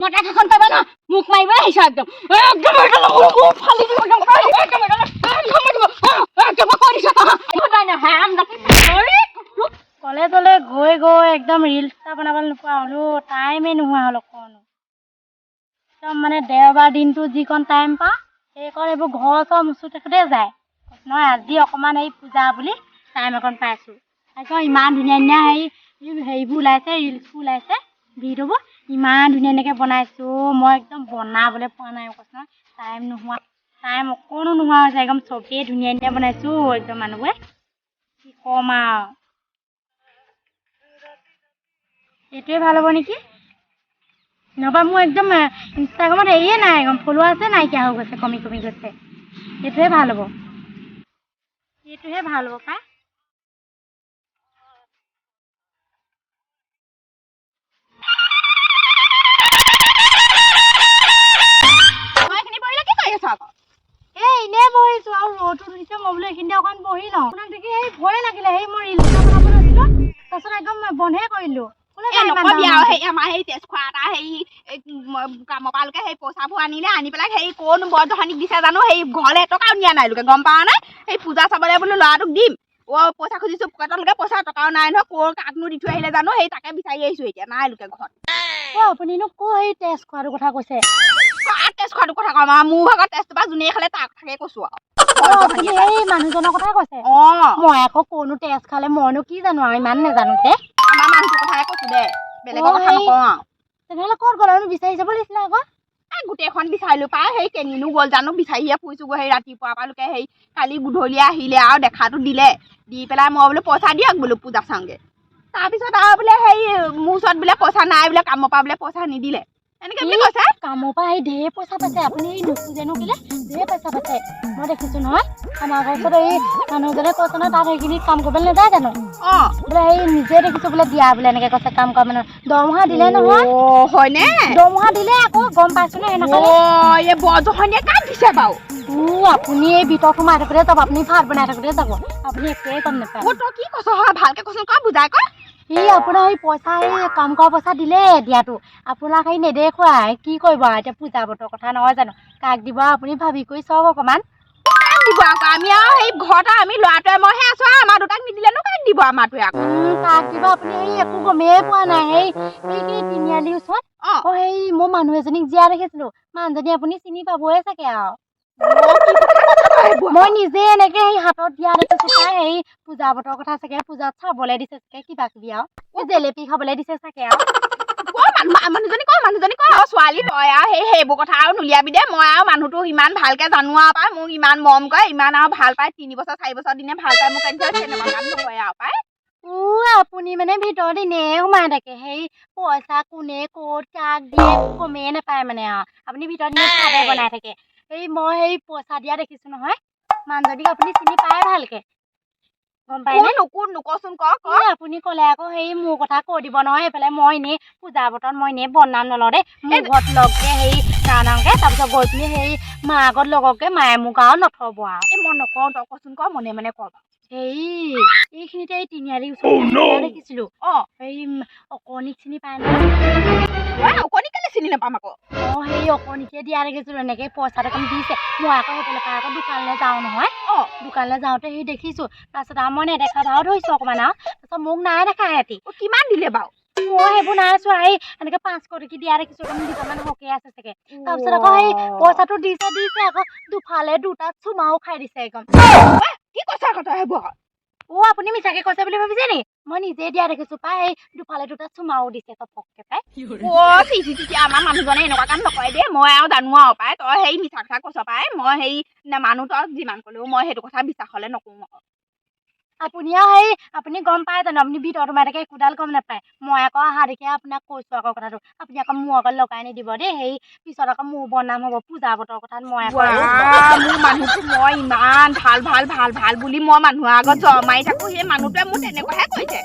মই তাক এখন পাবা ন, মোক মাৰিব আহিছ। একদম একদম একদম ফালি দিব, একদম একদম একদম একদম কৈ দিছো। হাৰাম। কলেজলৈ গৈ গৈ একদম ৰিলচ এটা বনাবলৈ নোপোৱা হ'লো, টাইমেই নোহোৱা হ'ল অকণো। একদম মানে দেওবাৰ দিনটো যিকণ টাইম পাওঁ, সেইকণ এইবোৰ ঘৰ চৰ মুচি থাকোঁতে যায়। নহয়, আজি অকণমান এই পূজা বুলি টাইম অকণ পাইছোঁ। একদম ইমান ধুনীয়া ধুনীয়া হেৰি হেৰিবোৰ ওলাইছে, ৰিলচবোৰ ওলাইছে, ভিডিঅ'বোৰ ইমান ধুনীয়া ধুনীয়াকৈ বনাইছোঁ। মই একদম বনাবলৈ পোৱা নাই, কৈছোঁ নহয়। টাইম নোহোৱা, টাইম অকণো নোহোৱা হৈছে। একদম চবেই ধুনীয়া ধুনীয়া বনাইছোঁ, একদম মানুহবোৰে কি ক'ম আৰু। এইটোৱে ভাল হ'ব নেকি? নহ'বা মোৰ একদম ইনষ্টাগ্ৰামত হেৰিয়ে নাই, একদম ফলোৱাৰ্ছে নাইকিয়া হৈ গৈছে, কমি কমি গৈছে। এইটোৱে ভাল হ'ব, এইটোহে ভাল হ'ব পাই। এই এনেই বহিছোঁ আৰু ৰ'দো দিছে, মই বোলো এইখিনিতে অকণ বহি লওঁ। আপোনাক দেখি সেই ভয়ে লাগিলে। সেই মই ৰিলচ এটা বনাব লৈছিলোঁ, তাৰপিছত একদম বন্ধহে কৰিলোঁ। নকবি আৰু, সেই আমাৰ সেই তেজ খোৱা এটা হেৰি কামৰ পৰা লোকে সেই পইচাবোৰ আনিলে, আনি পেলাই সেই ক'নো বৰজহনীক দিছে জানো। সেই ঘৰলৈ এটকাও নিয়া নাই লোকে, গম পাৱ নাই? সেই পূজা চাবলৈ বোলো ল'ৰাটোক দিম, অ' পইচা খুজিছোঁ, পকেটলৈকে পইচা টকাও নাই নহয়। ক'ৰ কাকনো দি থৈ আহিলে জানো, সেই তাকে বিচাৰি আহিছোঁ, এতিয়া নাই লোকে ঘৰত। অ', আপুনিনো ক'ৰ সেই তেজ খোৱাটোৰ কথা কৈছে? কাৰ তেজ খোৱাটোৰ কথা কম আৰু? মোৰ ভাগৰ তেজটোৰ পৰা যোনেই খালে তাৰ কথাকে কৈছোঁ আৰু। আপুনি সেই মানুহজনৰ কথা কৈছে? অঁ। মই আকৌ ক'নো তেজ খালে, মইনো কি জানো আৰু, ইমান নাজানো যে। আমাৰ মানুহটোৰ কথাকে কৈছোঁ দে, বেলেগৰ কথা নকওঁ আৰু। তেনেহ'লে ক'ত গ'ল আৰু? বিচাৰি যাব লাগিছিলে আকৌ। এই গোটেইখন বিচাৰিলোঁ পাই, সেই কেনিনো গ'ল জানো, বিচাৰিয়ে ফুৰিছোগৈ সেই ৰাতিপুৱাৰ পৰা লোকে। সেই কালি গধূলি আহিলে আৰু দেখাটো দিলে, দি পেলাই মই বোলো পইচা দিয়ক বোলো, পূজা চাওঁগৈ। তাৰপিছত আৰু বোলে হেৰি মোৰ ওচৰত বোলে পইচা নাই বোলে, কামৰ পৰা বোলে পইচা নিদিলে, এনেকৈ বুলি কৈছে। কামৰ পৰা সেই ঢেৰ পইচা পাইছে। আপুনি এই নোখোজেনো কেলে, ঢেৰ পইচা পাইছে। মই দেখিছোঁ নহয়, আমাৰ ঘৰৰ ওচৰত এই মানুহজনে কৈছে নহয়, তাত সেইখিনিত কাম কৰিবলৈ নাযায় জানো? অঁ। বোলে সেই নিজে দেখিছোঁ বোলে দিয়া বোলে, এনেকৈ কৈছে। কাম কৰা মানুহ দৰমহা দিলে নহয়। অ' হয়নে? দৰমহা দিলে আকৌ, গম পাইছোঁ নহয় সেইদিনাখন। অ', এই বৰজহনীয়ে কাক দিছে বাৰু? আপুনি এই ভিতৰত সোমাই থাকোঁতে যাব, আপুনি ভাত বনাই থাকোঁতে যাব, আপুনি একোৱে গম নাপায়। অ', তই কি কৈছ হয়, ভালকে কচোন, ক, বুজাই ক। এই আপোনাৰ সেই পইচা, এই কাম কৰা পইচা দিলে দিয়াটো, আপোনাক সেই নেদেখুৱাই। কি কৰিব আৰু, এতিয়া পূজা বতৰৰ কথা নহয় জানো? কাক দিব আপুনি ভাবি কৰি চাওক অকণমান। কাক দিব আকৌ? আমি আৰু সেই ঘৰত আৰু আমি ল'ৰাটোৱে মইহে আছো আৰু, আমাৰ দুটাক নিদিলেনো কাক দিব আমাৰটোৱে আকৌ? কাক দিব আপুনি সেই একো গমেই পোৱা নাই। সেই সেইখিনি তিনিআলিৰ ওচৰত। অঁ। অ', সেই মই মানুহ এজনীক জীয়া দেখিছিলোঁ, মানুহজনী আপুনি চিনি পাবই চাগে আৰু। মই নিজে এনেকে সেই হাতত দিয়া দেখিছোঁ পাই। সেই পূজা বতৰৰ কথা চাগে, পূজাত চাবলৈ দিছে চাগে কিবা কিবি আৰু, এই জেলেপি খাবলৈ দিছে চাগে আৰু। ক মানুহ, মানুহজনী ক, মানুহজনী ক। অ' ছোৱালী, তই আৰু সেই সেইবোৰ কথা আৰু নুলিয়াবি দে। মই আৰু মানুহটো ইমান ভালকে জানো আৰু পাই, মোক ইমান মৰম কৰে, ইমান আৰু ভাল পায়, 3 বছৰ 4 বছৰ দিনে ভাল পায় মোক, আনিছে তেনেকুৱা কাম নকৰে আৰু পাই। আপুনি মানে ভিতৰত এনেই সোমাই থাকে। সেই পইচা কোনে ক'ত কাক দিয়ে একো গমেই নাপায় মানে আৰু। আপুনি ভিতৰত এনেই ভাতে বনাই থাকে। এই মই সেই পইচা দিয়া দেখিছোঁ নহয় মানুহজনীক, আপুনি চিনি পায় ভালকে, গম পায়নে? কোননো, কোননো, কচোন ক ক। এই আপুনি ক'লে আকৌ সেই মোৰ কথা কৈ দিব নহয় এইফালে। মই এনেই পূজা বতৰত মই এনেই বদনাম নলওঁ দেই। মোৰ ঘৰত লগকে হেৰি গানাওঁগে, তাৰপিছত গৈ পিনি সেই মাৰ আগত লগকে, মায়ে মোক আৰু নথব আৰু। এই মই নকওঁ, তই কচোন ক, মনে মনে ক। হেৰি এইখিনিতে এই তিনিআলিৰ ওচৰত দেখিছিলোঁ। অঁ। এই অকণিক চিনি পায় নহয়? অকণি কেলে চিনি নাপাম আকৌ। অঁ, সেই অকণিকে দিয়া দেখিছিলোঁ, এনেকৈ পইচা দুটামান দিছে। মই আকৌ সেইফালৰ পৰা আকৌ দোকানলৈ যাওঁ নহয়। অঁ। দোকানলৈ যাওঁতে সেই দেখিছোঁ, তাৰপিছত আৰু মই নেদেখা ভাও ধৰিছোঁ অকণমান আৰু, তাৰপিছত মোক নাই দেখা সিহঁতি। অ' কিমান দিলে বাৰু? মই সেইবোৰ নাই চোৱা, এই এনেকৈ 500 টকী দিয়া দেখিছোঁ, একদম দুটামান সৰহকৈ আছে চাগে। তাৰপিছত আকৌ সেই পইচাটো দিছে দিছে, আকৌ দুফালে দুটা চুমাও খাই দিছে একদম। কি কৈছ আকৌ তই সেইবোৰ আকৌ? অ', আপুনি মিছাকে কৈছে বুলি ভাবিছে নি? মই নিজে দিয়া দেখিছোঁ পাই, সেই দুফালে দুটা চুমাও দিছে টপককে পাই। অ' চি চি চি, আমাৰ মানুহজনে এনেকুৱা কাম নকৰে দেই, মই আৰু জানো আৰু পাই। তই সেই মিছা কথা কৈছ পাই, মই সেই নামানো। তই যিমান ক'লেও মই সেইটো কথা বিশ্বাসলে নকৰোঁ আকৌ। আপুনি আৰু সেই আপুনি গম পায় জানো? আপুনি ভিতৰত সোমাই থাকে, একোডাল গম নাপায়। মই আকৌ অহা দেখি আপোনাক কৈছোঁ আকৌ কথাটো। আপুনি আকৌ মোৰ আগত লগাই নিদিব দেই, সেই পিছত আকৌ মোৰ বদনাম হ'ব পূজা বতৰৰ কথাত মই আকৌ। মোৰ মানুহটো মই ইমান ভাল ভাল ভাল ভাল বুলি মই মানুহৰ আগত জৰ মাৰি থাকোঁ, সেই মানুহটোৱে মোক তেনেকুৱাহে কৰিছে।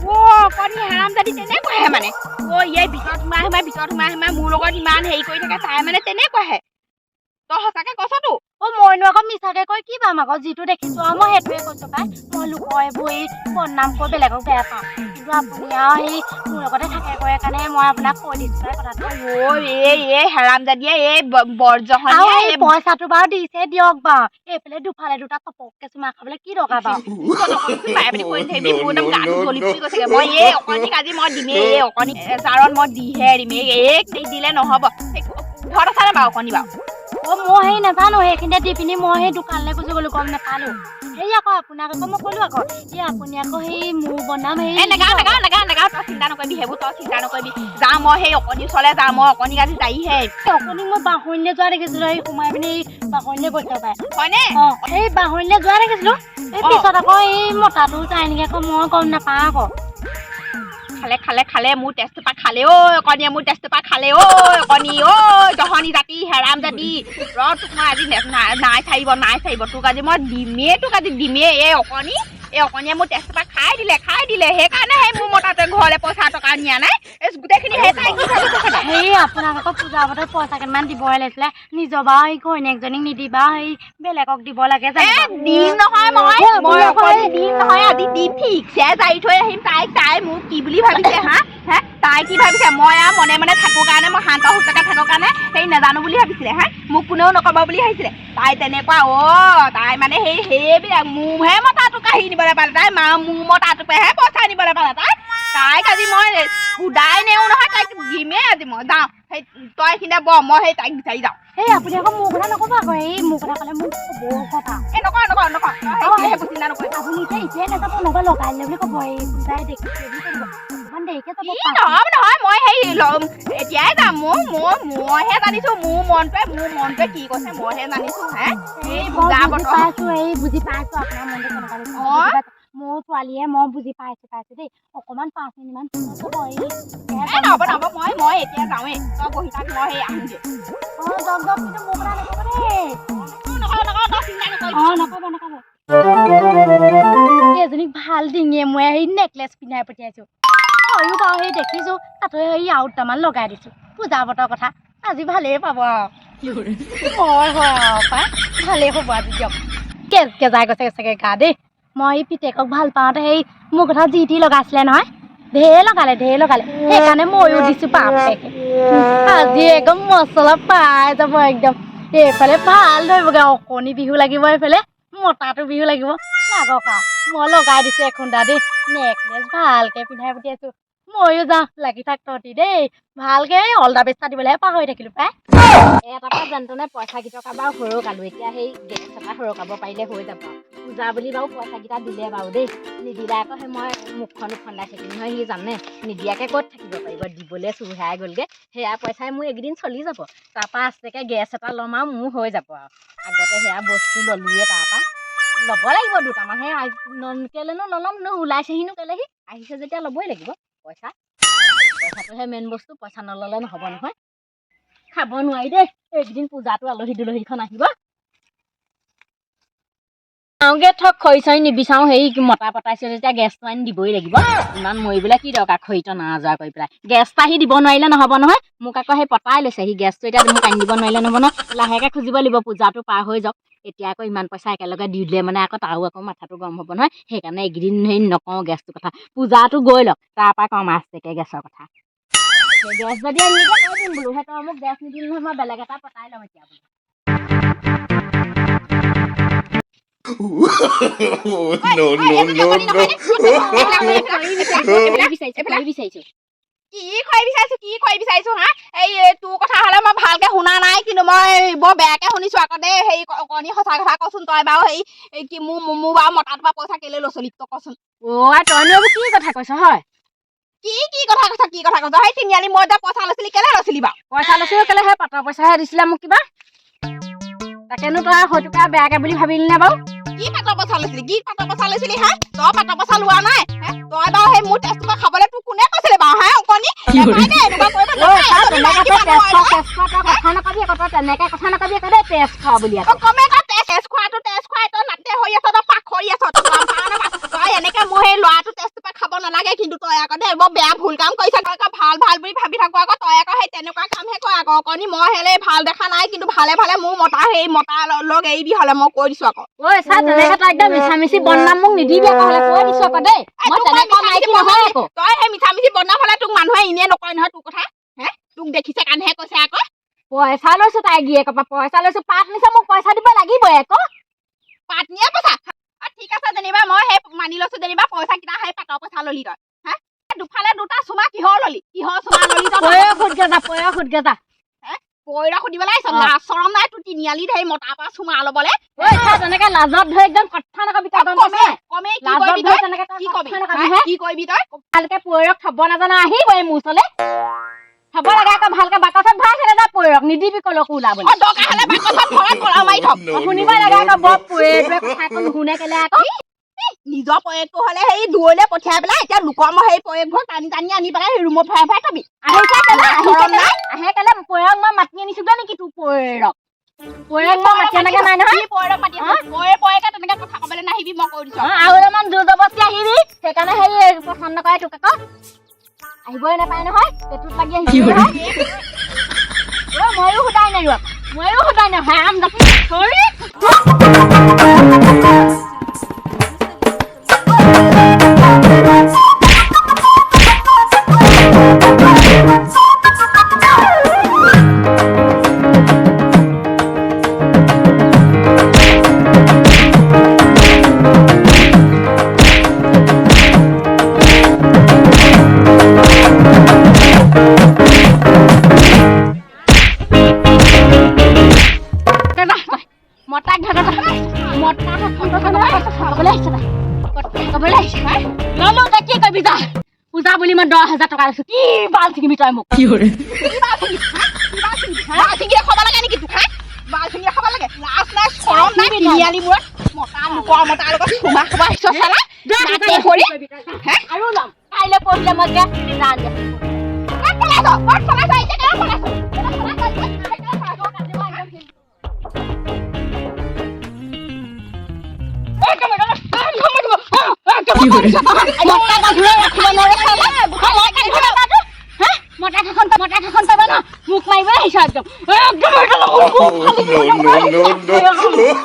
অ' অকণি হাৰামজাদি, তেনেকুৱাহে মানে। অ' এই ভিতৰত সোমাই সোমাই, ভিতৰত সোমাই সোমাই মোৰ লগত ইমান হেৰি কৰি থাকে, তাই মানে তেনেকুৱাহে। তই সঁচাকে কৈছতো? অ', মইনো আকৌ মিছাকে কৈ কি পাম আকৌ? যিটো দেখিছোঁ আৰু মই সেইটোৱে কৈছোঁ পাই। মই লোকৰ এইবোৰ এই বদনাম কৈ বেলেগক বেয়া পাওঁ, কিন্তু কিন্তু আপুনি আৰু সেই মোৰ লগতে থাকে কৰে কাৰণে মই আপোনাক কৈ দিছোঁ পাই কথাটো। ঐ, এই হেৰামজাদিয়ে, এই আৰু বৰজহনীয়ে। এই পইচাটো বাৰু দিছে দিয়ক বাৰু, এইফালে দুফালে দুটা টপককে চুমা খাবলৈ কি দৰকাৰ বাৰু? বাৰে পাতি কৈ নাথাকিবি, মোৰ একদম গাটো জ্বলি পুৰি গৈছেগে। মই এই অকণিক আজি মই দিমেই, এই অকণিক জাৰত মই দিহে এৰিম। এই দিলে নহ'ব। এই ঘৰত আছা নে বাৰু অকণি বাৰু? অ' মই সেই নাজানো, সেইখিনিতে দি পিনি মই সেই দোকানলৈ গুচি গ'লো, গম নাপালো। সেই আকৌ আপোনাক আকৌ মই ক'লো আকৌ, এই আপুনি আকৌ সেই মোৰ বনাম সেই এই নাগাওঁ, নাগাওঁ, নাগাওঁ, নাগাওঁ। তই চিন্তা নকৰিবি সেইবোৰ, তই চিন্তা নকৰিবি। যাওঁ মই সেই অকণিৰ ওচৰলৈ যাওঁ, মই অকণিক আজি যাইহে এৰিম। অকণিক মই বাঁহনিলৈ যোৱা দেখিছিলো, সেই সোমাই পিনি এই বাঁহনিলৈ গৈছে পাই। হয়নে? অ' সেই বাঁহনিলৈ যোৱা দেখিছিলো। এই অ। পিছত আকৌ এই মতাটো যায় নেকি আকৌ, মই গম নাপাওঁ আকৌ। খালে, খালে, খালে, মোৰ তেজটো পা খালে। ঐ অকণিয়ে মোৰ তেজটো পা খালে। ঐ অকণি, ঐ জহনী জাতি, হেৰাম জাতি, ৰ, তোক মই আজি নাই চাৰিব, নাই চাৰিব। তোক আজি মই দিমেই, তোক আজি দিমেই। এই অকণি, এই অকণিয়ে মোৰ তেজটো পা খাই দিলে, খাই দিলে। সেইকাৰণে সেই মোৰ মতাটোৱে ঘৰলৈ পইচা টকা নিয়া নাই। এই গোটেইখিনি সেই তাইক দি থৈ গৈছে। সেই আপোনাক আকৌ পূজা বতৰত পইচা কেইটামান দিবহে লাগিছিলে। নিজৰ বাৰু সেই ঘৈণীয়েকজনীক নিদিবা, সেই বেলেগক দিব লাগে। এ জানিবা। দিম নহয় মই। এ, আপুনি মই আকৌ অকণি দিম নহয়, আজি দিম। ঠিকছে জাৰি থৈ আহিম তাইক। তাই মোক কি বুলি ভাবিছে হা? হে, তাই কি ভাবিছে? মই আৰু মনে মনে থাকো কাৰণে, মই শান্ত সুস্থকে থাকো কাৰণে সেই নাজানো বুলি ভাবিছিলে হা? মোক কোনেও নক'ব বুলি ভাবিছিলে তাই। তেনেকুৱা অ' তাই মানে সেইবিলাক মোৰহে মতাটো কাঢ়ি নিবলৈ পালে তাই। মা মোৰ মতাটোপেহে পইচা নিবলৈ পালে তাই। তাইক আজি মই সুদাই নেও নহয়, তাইক দিমেই আজি। মই যাওঁ, সেই তই এইখিনিতে বহ, মই সেই তাইক বিচাৰি যাওঁ। সেই আপুনি আকৌ মোৰ কথা নক'ব আকৌ, এই মোৰ কথা ক'লে মোক ক'ব কথা। এই নকওঁ, নকওঁ, নকওঁ। তই সেইবোৰ চিন্তা নকৰিবি। আপুনি এতিয়া এতিয়াই নাযাব, নহ'বা লগাই দিলে বুলি ক'ব, এই পূজাই দেখিছে বুলি ক'ব। অকণমান দেৰিকে যাব। ই নহয় নহয়, মই সেই এতিয়াই যাম। মোৰ মোৰ মইহে জানিছো মোৰ মনটোৱে কি কৈছে, মইহে জানিছো হে। এই মই পূজা বুজি বতৰ পাইছো, এই বুজি পাইছো আপোনাৰ মনটো কেনেকুৱা লাগিছে। অ। বুজি পাইছো। মোৰ ছোৱালীয়ে, মই বুজি পাইছো দেই। অকণমান 5 মিনিটমান পিছত যাব এই। এই নহ'ব, নহ'ব, মই এতিয়া যাওঁৱেই। তই বহি থাক, মই সেই আহিমগৈ। অ যাওক যাওক, কিন্তু মোৰ কথা নক'ব দেই। নকওঁ, নকওঁ, তই চিন্তা নকৰিবি। অ নক'ব, নক'ব। এজনীক ভাল ডিঙিয়ে মই সেই নেকলেচ পিন্ধাই পঠিয়াইছো। হয়ো বাৰু, সেই দেখিছো তাতে সেই আৰু দুটামান লগাই দিছো। পূজা বতৰ কথা, আজি ভালেই পাব আৰু। হয় হয় আৰু পাই ভালেই হ'ব আজি দিয়ক। কেজ কেজাই গৈছে চাগে গা দেই। মই এই পিতেকক ভাল পাওঁতে সেই মোৰ কথা যি টি লগাইছিলে নহয়, ঢেৰ লগালে, ঢেৰ লগালে, সেইকাৰণে ময়ো দিছো। বাপেকে আজি একদম মচলা পাই যাব একদম। এইফালে ভাল ধৰিবগৈ, অকণি বিহু লাগিব, এইফালে মতাটো বিহু লাগিব। লাগক আৰু, মই লগাই দিছো এখুন্দা দেই, নেকলেচ ভালকে পিন্ধাই পঠিয়াইছো। ময়ো যাওঁ, লাগি থাক তহঁতি দেই ভালকে। অলদা বেচা দিবলৈহে পাহৰি থাকিলো পাই। এটাৰ পৰা যেন তেনে পইচা কেইটকা বাৰু সৰকালো, এতিয়া সেই গেছ এটা সৰকাব পাৰিলে হৈ যাব। পূজা বুলি বাৰু পইচাকেইটা দিলে বাৰু দেই, নিদিলে আকৌ সেই মই মুখখন উফন্দাই থাকিম নহয়। সি জানে, নিদিয়াকৈ ক'ত থাকিব পাৰিব? দিবলৈ চুহাই গ'লগৈ। সেয়া পইচাই মোৰ এইকেইদিন চলি যাব, তাৰপৰা আস্তেকৈ গেছ এটা ল'ম আৰু মোৰ হৈ যাব। আৰু আগতে সেয়া বস্তু ল'লোৱে, তাৰপৰা ল'ব লাগিব দুটামান। সেই কেলেনো নল'ম নো? ওলাইছেহিনো কেলেহি? আহিছে যেতিয়া ল'বই লাগিব। পইচা, পইচাটোহে মেইন বস্তু, পইচা নল'লে নহ'ব নহয়। খাব নোৱাৰি দেই এইকেইদিন। পূজাটো আলহী দুলহীখন আহিব। যাওঁগে থক, খৰি চৰি নিবিচাৰো। হেৰি মতা পতাইছে যেতিয়া গেছটো আনি দিবই লাগিব। ইমান মৰিবলৈ কি দৰকাৰ খৰি টনা আজোৰা কৰি পেলাই? গেছটো আহি দিব নোৱাৰিলে নহ'ব নহয়। মোক আকৌ সেই পতাই লৈছে সি গেছটো, এতিয়া মোক আনি দিব নোৱাৰিলে নহ'ব নহয়। লাহেকৈ খুজিব লাগিব, পূজাটো পাৰ হৈ যাওক। এতিয়া আকৌ ইমান পইচা একেলগে দি দিলে মানে আকৌ তাৰো আকৌ মাথাটো গৰম হ'ব নহয়। সেইকাৰণে এইকেইদিন হেৰি নকওঁ গেছটোৰ কথা, পূজাটো গৈ লওক, তাৰপৰা কম আস্তেকৈ গেছৰ কথা। সেই গেছ যদি আনি নিদিয়ে কৈ দিম বোলো, সেই তই মোক গেছ নিদিলি নহয়, মই বেলেগ এটা পতাই ল'ম এতিয়া বোলো। No, no, no, no. খৰি বিচাৰিছো, খৰি বিচাৰিছো। কি খৰি বিচাৰিছো, কি খৰি বিচাৰিছো হা? এই তোৰ কথা হ'লে মই ভালকে শুনা নাই, কিন্তু মই বৰ বেয়াকে শুনিছো আকৌ দেই। হেৰি অকণি, সঁচা কথা কচোন তই বাৰু, হেৰি এই কি মোৰ মোৰ বাৰু মতাটোৰ পৰা পইচা কেলে লৈছিলি তই কচোন? অ' তইনো এইবোৰ কি কথা কৈছ হয়? কি কি কথা কৈছ, কি কথা কৈছ? সেই তিনিআলি মই যে পইচা লৈছিলি, কেলে লৈছিলি বাৰু? পইচা লৈছিলো কেলে? সেই পাটৰ পইচাহে দিছিলে মোক কিবা, তাকেনো তই হয়তো বেয়াকে বুলি ভাবিলি নে বাৰু? কি পাটৰ পইচা লৈছিলি, কি পাটৰ পইচা লৈছিলি হা? তই পাটৰ পইচা লোৱা নাই হে? তই বাৰু সেই মোৰ তেজটোৰ পৰা খাবলৈ তোক কোনে কৈছিলে বাৰু হা? অকণি, নাপায় দেই, এনেকুৱা কৰিব ঐ, নাপায়। তই তই তেনেকে মাইকী তই মানুহ তেজ হয় খোৱা, নহয়। তেজ খোৱা, তই কথা নকবি আকৌ, তই তেনেকে কথা নকবি আকৌ দেই, তেজ খোৱা বুলি আকৌ। অ, কমে তই তেজ খোৱাটো, তেজ খুৱাই তই নাতে হৈ আছ, তই পাখৰি আছ, তই গম পাৱ নাপাৱ? তই এনেকে মোৰ সেই ল'ৰাটো তেজটোৰ পৰা খাব নালাগে কিন্তু তই আকৌ দেই, বৰ বেয়া ভুল কাম কৰিছ তই আকৌ। ভাল ভাল বুলি ভাবি থাকো আকৌ, তই আকৌ সেই তেনেকুৱা কামহে কৰ আকৌ। আকৌ অকণি মই হেলে ভাল দেখা নাই কিন্তু ভালে ভালে মোৰ মতা সেই মতা লগ এৰিবি হ'লে মই কৈ দিছো আকৌ। ঐ চা, তেনেকে তই একদম মিছা মিছি বদনাম মোক নিদিবি আকৌ, হ'লে কৈ দিছো আকৌ দেই। এই মই তোক মই তেনেকুৱা মিছা মাইকী মিছি নহয় আকৌ। তই সেই মিছা মিছি বদনাম হ'লে তোক মানুহে এনেই নকয় নহয় তোৰ কথা। হে তোক দেখিছে কাৰণেহে কৈছে আকৌ। পইচা লৈছো তাই গিৰিয়েকৰ পৰা, পইচা লৈছো, পাত নিছে, মোক পইচা দিব লাগিবই আকৌ। পাতনিয়ে পইচা। অ ঠিক আছে, যেনিবা মই সেই মানি লৈছো, যেনিবা পইচা কেইটা সেই পাতৰ পইচা ললি তই। হে দুফালে দুটা চুমা কিহৰ ললি? কিহৰ চুমা ললি তই? পয়স সুধগে যা, পয়স সুধগে যা। পইৰা সুধিবলৈ আহিছ? অ। লাজ চৰম নাই তোৰ তিনিআলিত সেই মতাৰ পৰা চুমা লবলে? ঐ চা, তেনেকে লাজত ধৰি একদম কথা নকবি তই, গম পাইছ কমে নাই? কমে কি লাজত কৰিবি ধৰি তই? তেনেকে তই কি কবি? কথা নকবি হা? হে? কি কৰিবি তই? ভালকে পৈৰক থব নাজানা, আহিবই মোৰ ওচৰলে। থব লাগে আকৌ ভালকে বাকচত ভৰাই থলে যা পৈৰক, নিদিবি কলৈকো ওলাবলৈ। অ দৰকাৰ হ'লে বাকচত ভৰাই কলা মাৰি থম। No, শুনিব no, লাগে no, আকৌ, no. বৰ পৈৰটোৱে কথা একো নুশুনে কেলে আকৌ। নিজৰ প্ৰয়েকটো হ'লে সেই দূৰলৈ পঠিয়াই পেলাই এতিয়া লোকৰ মই সেই প্ৰয়েকবোৰ টানি টানি আনি পেলাই সেই ৰুমত ভৰাই ভৰাই থবি। আহিছে কেলে? লাজ আহিছে চৰম কেলে? নাই? আহে কেলে? পৈৰক মই মাতি আনিছোগে নেকি তোৰ পৈৰক? পৈৰক মই মাতি আনাগে নাই নহয়। কি পয়েৰক মাতি আছ? পয়ে পয়েকে তেনেকে কথা ক'বলৈ নাহিবি, মই কৈ দিছো। অ, আৰু অলপমান জোৰ জবৰদস্তি আহিবি, সেইকাৰণে সেই পচন্দ নকৰে তোক আকৌ। আহিবই নাপায় নহয়, পেটুত লাগি আহিবি নহয়। অ, ময়ো সোধাই নাই ৰ, ময়ো সোধাই নাই, হাৰাম জাতি। চৰি। মতা ঘৰত মতা ক'বলৈ আহিছে তাই, ক'বলৈ আহিছে। ললো, তই কি কৰিবি যা। পূজা বুলি মই 10,000 টকা লৈছো, কি বাল ছিঙিবি তই মোক? কি বাল ছিঙিবি, হা? কি বাল ছিঙিবি? বাল ছিঙি খাব লাগে নেকি তোক? হা, বাল ছিঙি খাব লাগে? লাজ নাই চৰম নাই তিনিআলি মূৰত মতা লোকৰ মতাৰ লগত চুমা খাব আহিছ চালা নাকে কৰি। হে? আৰু ল'ম কাইলৈ পৰহিলে, মই গেছ কিনি যাম। ক'ত পলাইছ? ক'ত পলাইছ? এতিয়া কেলে পলাইছ? কেলে পলাইছ? এতিয়া কেলে পলাইছ? মতা গাভৰুৱে ৰাখিব নোৱাৰে চালা। মতা কেইখন, মতা কেইখন পাব ন, মোক মাৰিবলৈ আহিছ একদম একদম। No, no, no, no.